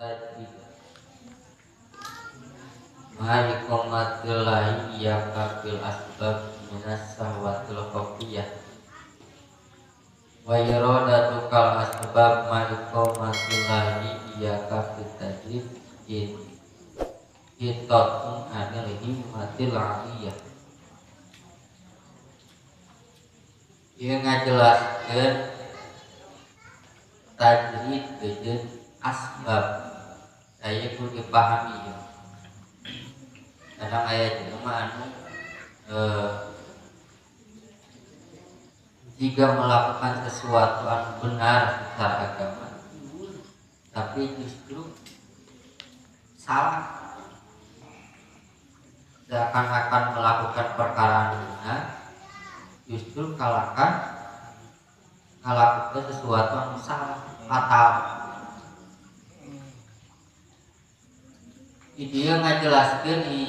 Tajrid ma iqamatil lahi ya kafil asbab minas sahwatil khafiyah wa iradatu kal asbab ma iqamatil lahi ya kafil tajrid in hitatun anil himmatil aliyah. Ieu ngajelaskeun tajrid jeung asbab. Saya kudu dipahami ya. Kadang aya jelema anu jika melakukan sesuatu anu benar secara agama, tapi justru salah. Seakan-akan melakukan perkara anu benar, justru kalakan ngalakukan sesuatu anu salah, fatal. Dia ngajelaskeun di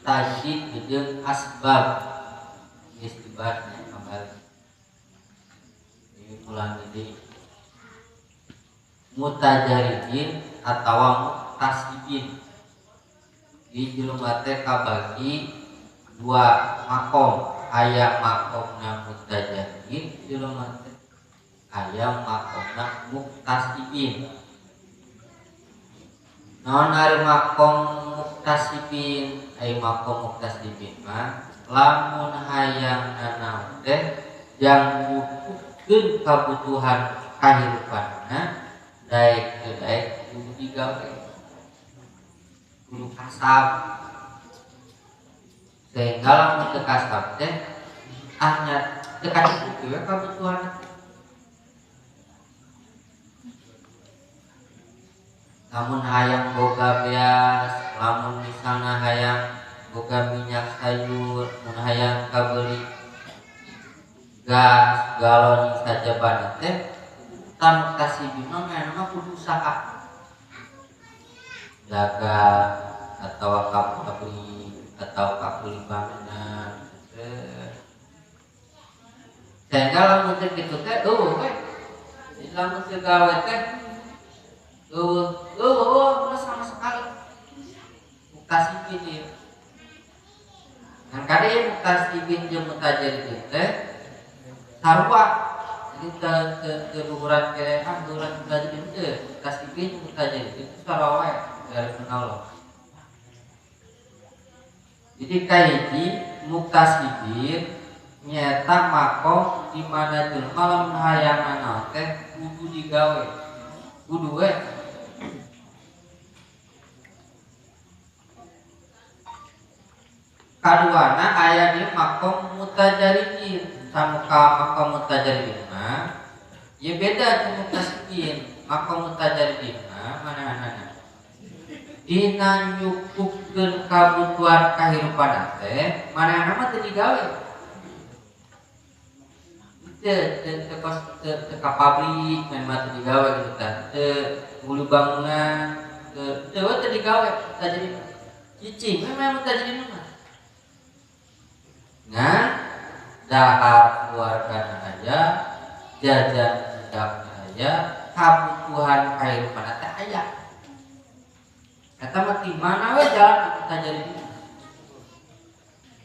tajrid jeung asbab geus dibahasnya kembali. Ini ulang jadi mutajaridin atawa muktasibin. Di jelema teh kabagi dua makom, aya makomna mutajaridin jelema teh, aya makomna muktasibin. Naon ari makom muktasibin? Ai makom muktasibin mah lamun hayang nanaon teh jang nyukupkeun kabutuhan kahirupanna daek teu daek kudu digawe, kudu kasab. Sehingga lamun teu kasab teh nya teu kacukup we kabutuhan. Lamun hayang boga beas, lamun misalna hayang boga minyak sayur, mun hayang kabeli gas galon sajabana teh tan kasih mah mah kudu usaha dagang atau kabeli atau kabeli bangunan. Sehingga lamun teh kitu teh eueuh we. Jadi lamun teu gawe teh eueuh sama sekali muktasibin ieu. Ngan kade ieu muktasibin jeung mutajaridin teh sarua. Jadi teu luhuran kere ah luhuran mutajaridin teu, muktasibin jeung mutajaridin itu sarua wae dari Allah. Jadi kahiji muktasibin nyaeta makom di mana jelema lamun hayang nanaon teh kudu digawe. Kudu we. Kaduana aya di makom mutajaridin. Samuka makom mutajaridin mah ya beda jeung muktasibin. Makom mutajaridin mah manahanana dina nyukupkeun kabutuhan kahirupan teh manehna mah teu digawe. Teu teu ka pabrik manehna mah teu digawe gitu tah. Teu ngulu bangunan teu teu digawe mutajaridin. Cicing we mah mutajaridin mah. Nah, dahar keluargana aya, jajan budakna aya, kabutuhan kahirupan teh aya. Eta mah di mana we jalan mutajaridin.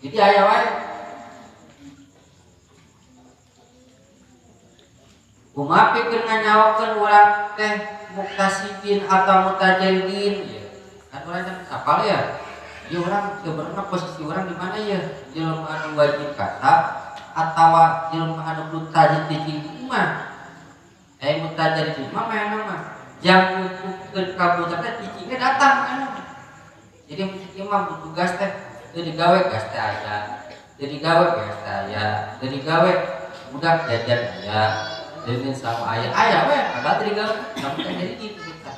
Jadi aya wae. Kumaha pikeun nganyawakeun urang teh muktasibin atau mutajaridin ya. Kan urang teh apal ya. Ya orang sebenarnya posisi orang di mana ya? Jelema anu wajib kasab atawa jelema anu kudu tajid di imah. Mutajaridin mah mana mah jang nyukupkeun kabutuhan teh cicingna datang mana mah. Jadi ieu mah butuh gas teh teu digawe gas teh aya, teu digawe gas teh aya, teu digawe budak jajan aya, deungeun sama aya aya we padahal teu digawe mutajaridin kita.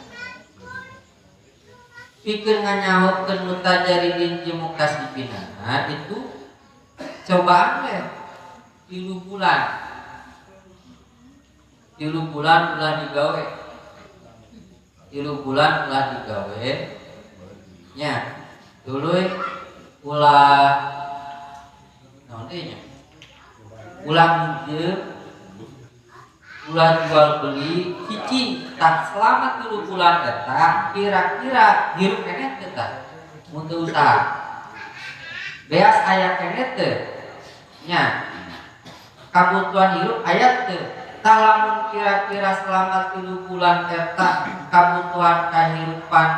Pikeun nganyahokeun mutajaridin jeung muktasibinana itu cobaan we 3 bulan. 3 bulan ulah digawe. 3 bulan ulah digawe nya. Tuluy ulah naon deui nya? Ulah minjem Ulah jual beli cicing tah selama 3 bulan eta kira-kira hirup keneh teu tah mun teu usaha beas aya keneh teu nya kabutuhan hirup aya teu tah lamun kira-kira selama 3 bulan eta kabutuhan kahirupan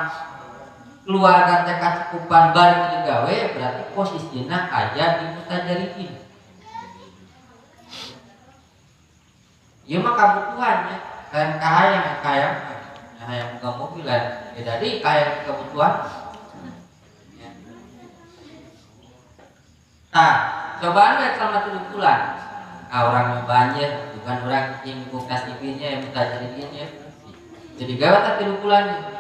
keluarga teh kacukupan bari digawe berarti posisina aya di mutajariin. Ieu mah kabutuhannya, lain kahayang, kahayang, hayang boga mobil lain. Ya jadi kahayang kebutuhan. Ya. Tah, cobaan we selama 3 bulan. Ah urang nyobaan ye, bukan urang yang muktasibin ye, mutajariin ye. Jadi gawe tah 3 bulan.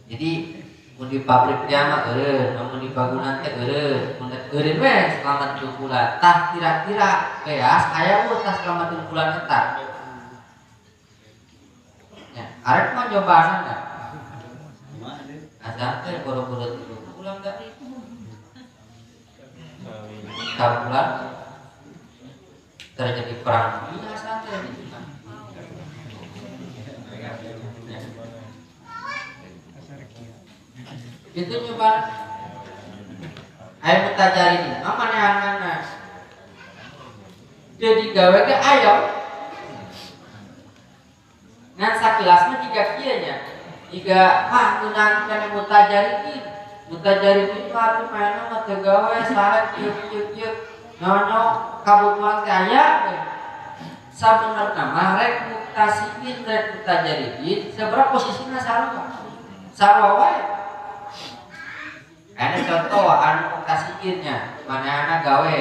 Jadi mun di pabrik teh mah eureun, mun di bangunan teh eureun, mun eureun we selama 3 bulan. Tah kira-kira beas aya we tah selama 3 bulan eta. Nya, arek mah nyobaanna. Azan teh boro-boro 3 bulan da. Sabulan terjadi perang dunia asa teh. Itu nyoba ayo mutajarin mah manehanana jadi gawe ge ayo ngan sakilas mah jiga kieu nya jiga ah ngeunang kana mutajarin mutajarin mah atuh maena mah teu gawe sare kieu kieu kieu naon kabutuhan teh aya sabenerna mah rek muktasiin rek mutajarin sabaraha posisina sarua sarua wae. Ada contoh anu muktasiinnya manehna gawe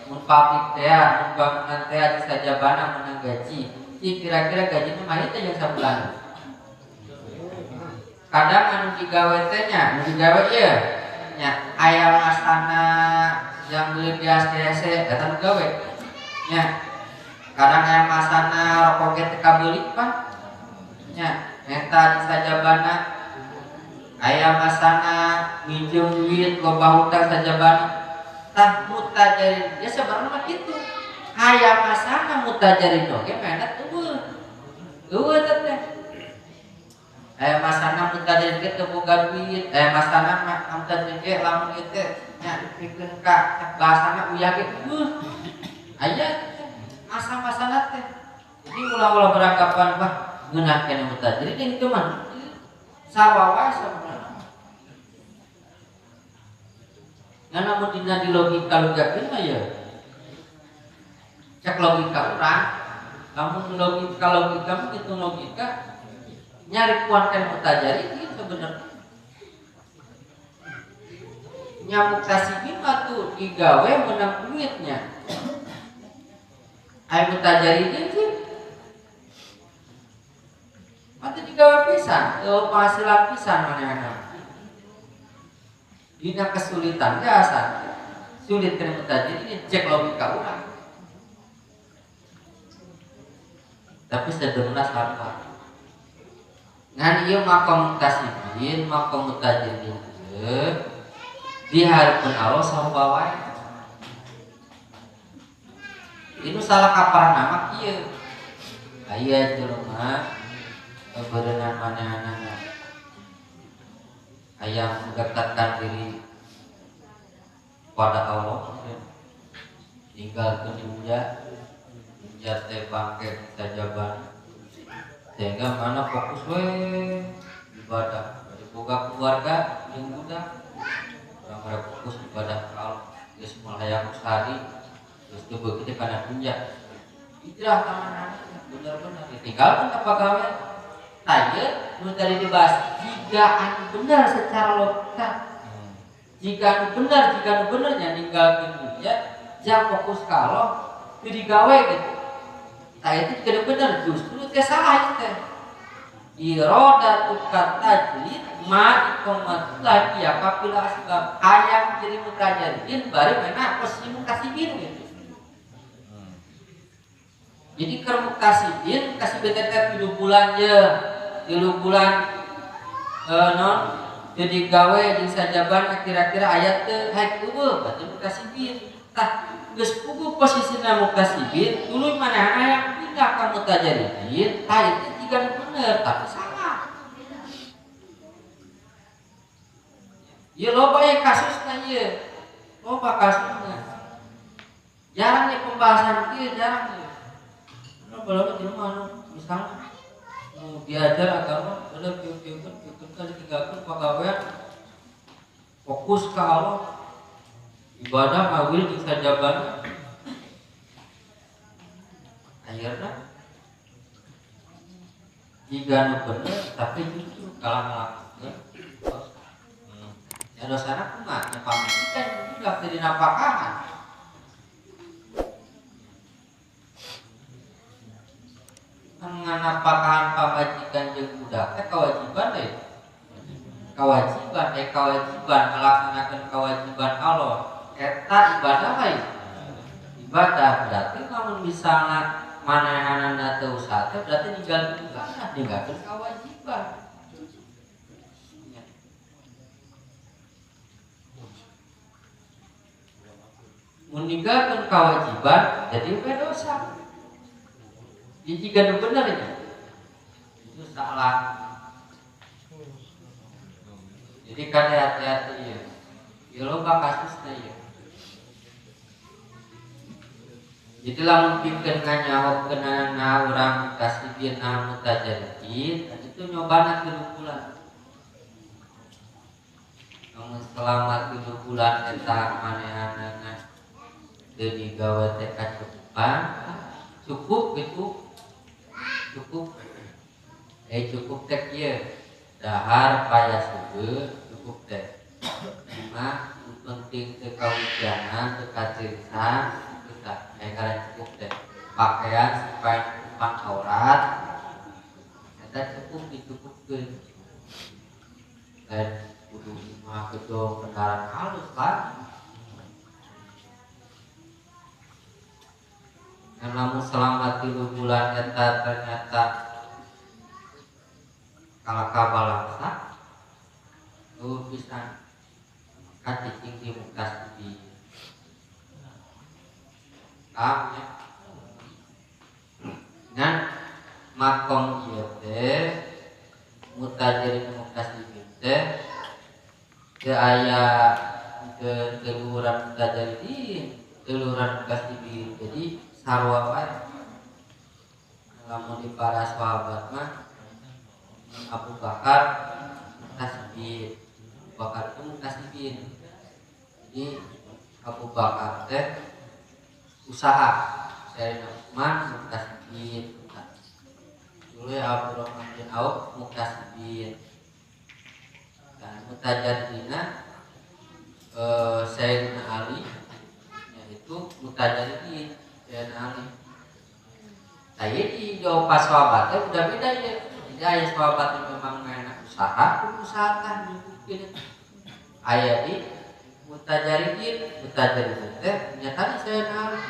mun pabrik teh mun bangunan teh di sajabana menang gaji kira-kira gajina mah teh jeung sabulan kadang anu digawe teh nya nu digawe ieu nya aya masana yang beli bias teh eta nu gawe nya kadang aya masana rokok ge teu kabeuli pan nya eta di sajabana aya masana minjem duit loba hutang sajabana tah mutajarin ya sebenarnya mah kitu aya masana mutajarin oge mana eueuh eueuh teh aya masana mutajarin ge teu boga duit aya masana mutajarin ge lamun ieu teh nya dipikeun ka bahasana uyah ge eueuh aya masa-masana teh jadi ulah-ulah beranggapan wah ngeunah keneh mutajarin itu mah sarua wae sebenarnya. Nah, namun dina di logika logika mah ya cek logika urang lamun logika logika mah kitu logika nyari kuan kan mutajari itu sebenarnya nyamuk tasibin mah tuh digawe menang duitnya aya mutajari sih mati digawe pisan penghasilan pisan manehna dina kesulitan biasa sulit kena mutajir ini cek logika urang tapi sederhana sarua ngan ieu maqam mutasibin maqam mutajirin ieu di hareupeun Allah sarua wae ini salah kaprah nama kieu aya jelema berenang manehna ayam mendekatkan diri pada Allah tinggal ke dunia dunia teh bangke sajaban sehingga mana fokus we ibadah dari boga keluarga jeung budak urang fokus ibadah ka Allah geus moal hayang sehari geus teu beuki teh kana dunia hijrah ka mana bener-bener ditinggalkeun ka pagawean. Tah ieu nu tadi dibahas jika anu bener secara logika jika anu bener jika anu benernya ninggalkeun dunia jangan fokus ka Allah teu digawe gitu tah itu tidak bener justru teh salah ieu teh iradatu katajlid ma iqamatul ya kapila asbab hayang jadi mutajarin bari mana posisi mukasibin gitu. Jadi keur muktasibin kasih BTT 3 bulan ye 3 bulan non jadi gawe jeung sajaban kira-kira ayat teu haek eueuh berarti muktasibin tah Geus puguh posisina muktasibin tuluy manehna yang pindah ka mutajaridin tah itu jiga nu bener tapi salah. Ieu loba ye kasusna ieu. Loba kasusna. Jarang ye pembahasan ieu jarang ye. Loba jelema anu misalna nu diajar agama bener kieu-kieukeun kieu-kieukeun ditinggalkeun pagawean fokus ka Allah ibadah ngawil jeung sajabana akhirna jiga nu bener tapi justru kalah ngalakukeun dosa. Ya dosana kumaha nya pamajikan budak teu dinapakahan. Nganapakahan pamajikan jeung budak teh kewajiban deui. Kewajiban kewajiban melaksanakan kewajiban Allah eta ibadah lain. Ibadah berarti lamun misalna manehanana teu usaha teh berarti ninggalkeun ibadah, ninggalkeun kewajiban. Mun ninggalkeun kewajiban jadi we dosa. Jadi jika nu bener nya itu salah. Jadi kan hati-hati ya. Ya loba kasusna ya. Jadi lamun pikeun nganyahokeunana urang muktasibin na mutajaridin itu nyobana 3 bulan. Lamun selama 3 bulan eta manehanana teu digawe teh kacukupan, cukup gitu. Cukup. Cukup teh kieu. Dahar payah seueur cukup teh. Cuma penting teu kahujanan, teu kacirisan kita ngaran cukup teh. Pakaian supaya nutupan aurat eta cukup dicukupkeun. Dan kudu mah gedong kendaraan halus kan. Namun selama 3 bulan eta ternyata kalaka balangsa tuh pisan kacicing di muktasibin. Paham ya? Nah, makom ieu teh mutajirin muktasibin teh teu aya teluhuran mutajirin, teluhuran muktasibin. Jadi sarua wae. Lamun di para sahabat mah Abu Bakar muktasibin. Abu Bakar itu muktasibin. Jadi Abu Bakar teh usaha, Sayyidina Utsman muktasibin. Dulu Abdurrahman bin Auf muktasibin. Dan mutajaridina Sayyidina Ali yaitu mutajaridin Sayyidina Ali. Nah, jadi jawab pas sahabatnya udah beda ya. Jadi ayah sahabatnya memang enak usaha, kudu usaha tah nyukupkeun. Aya di mutajaridin, mutajaridin teh nya tadi Sayyidina Ali.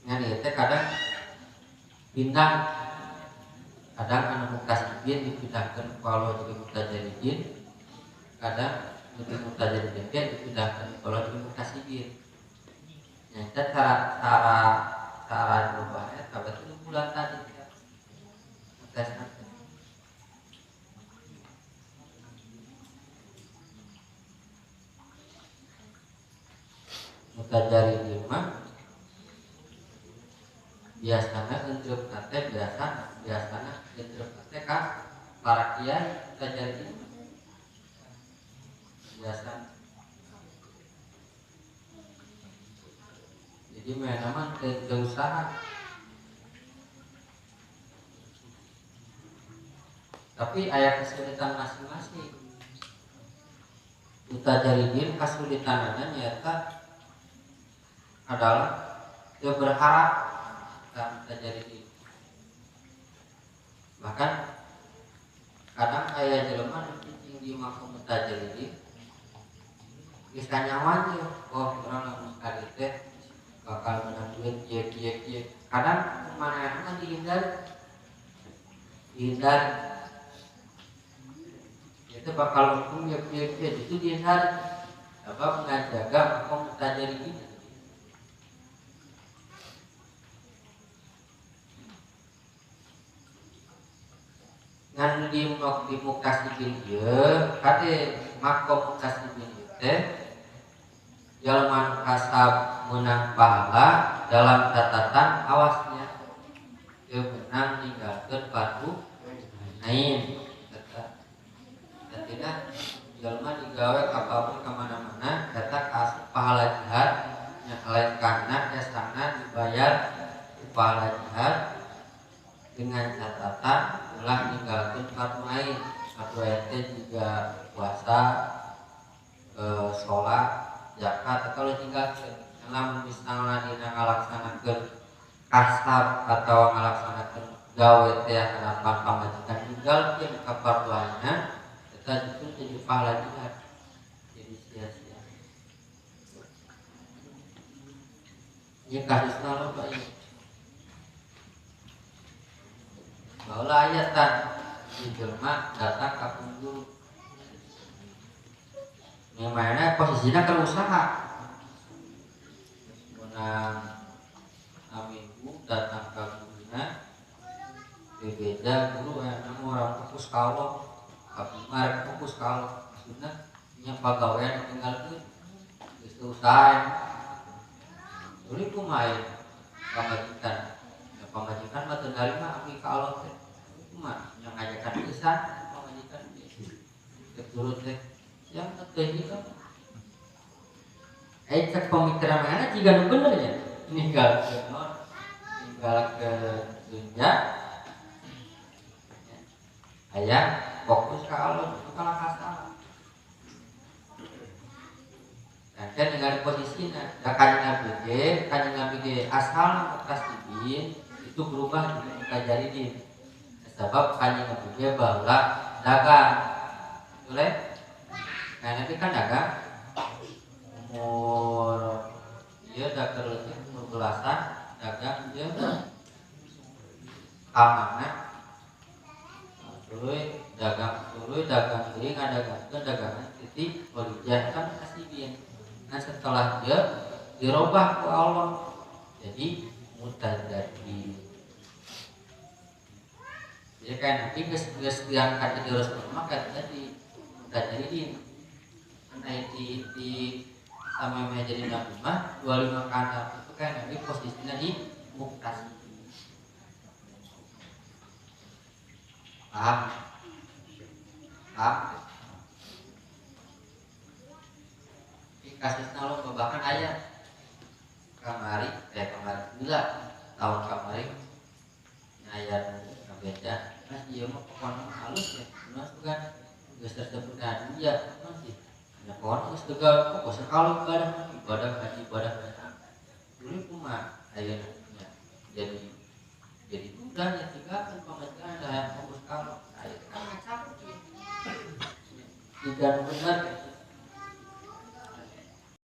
Ngan ieu teh kadang pindah, kadang anu muktasibin dipindahkeun kalau jadi mutajaridin, kadang jadi mutajaridin teh dipindahkeun kalau jadi muktasibin. Nya cara cara cara berubah eta berarti bulan tadi tes nanti. Mutajaridin mah biasanya entrep teh biasana entrep teh ka para kiai mutajaridin biasa. Jadi memang teu usaha. Tapi aya kesulitan masing-masing. Mutajaridin kesulitanana nyaeta adalah dia berharap mutajaridin. Bahkan kadang aya jelema nu cicing di makom mutajaridin geus kanyawan ieu, oh urang lamun sekali teh Bakal menang duit kieu kieu kieu. Kadang kumaha dihindar. Dihindar. Itu bakal untung ya kieu kieu itu dihindar. Sebab ngajaga makom mutajaridin. Ngan di muktasibin ieu kade makom muktasibin ieu teh jalma kasab menang pahala dalam catatan awasnya teu menang ninggalkeun fardu ain eta tidak jalma digawe ka pabrik ka mana-mana eta kaasup pahala jihad nya lain kana jasana dibayar pahala jihad dengan catatan ulah ninggalkeun fardu ain. Fardu ain teh juga puasa, sholat, zakat atau tinggalkeun. Lamun misalna dina ngalaksanakeun kasab atau ngalaksanakeun gawe teh harapan pamajikan ninggalkeun ka fardu ainna eta justru jadi pahala jihad, jadi sia-sia. Ieu kasusna loba ieu. Baheula aya tah di jelema datang ka guru. Yang mana posisinya keur usaha. Menang aminggu datang ka guruna bebeja guru aya urang fokus ka Allah. Abdi fokus ka Allah. Maksudna nya pagawean ditinggalkeun geus teu usaha. Tuluy kumaha pamajikan. Pamajikan mah teu narima abdi ka Allah teh. Kumaha nya ngajakan pisan pamajikan teh. Turut teh yang teh ieu. Cek pemikiran mana jiga nu bener nya. Ninggalkeun naon? Ninggalkeun dunya. Aya fokus ka Allah itu kalah kasalah. Nah, kan dengan posisina da kanjeng Nabi ge asal muktasibin itu berubah jadi mutajaridin. Sebab kanjeng Nabi ge baheula dagang. Boleh? Nah, nanti kan dagang umur ieu dagang leutik umur belasan dagang ieu kamana tuluy dagang deui ngadagangkeun dagangan titik walijah kan kasibin. Nah setelah dia dirubah ku Allah jadi mutajaridin. Jadi kayak nanti geus diangkat jadi Rasul maka tadi mutajaridin. Nah di sama jadi nabi mah 25 kana itu kan nanti posisinya di muktasib. Paham? Paham? Ini kasusnya lo bahkan ayah kamari, gila tahun kamari ayah beda, mas iya mah pokoknya halus ya, mas bukan geus tersebut dia, masih ya pokoknya geus tegal, pokoknya sekali ibadah ibadah dulu kumaha ayah jadi udah ya tinggalkan pamajikan ada yang fokus kalau ayah kan ngacak tidak benar.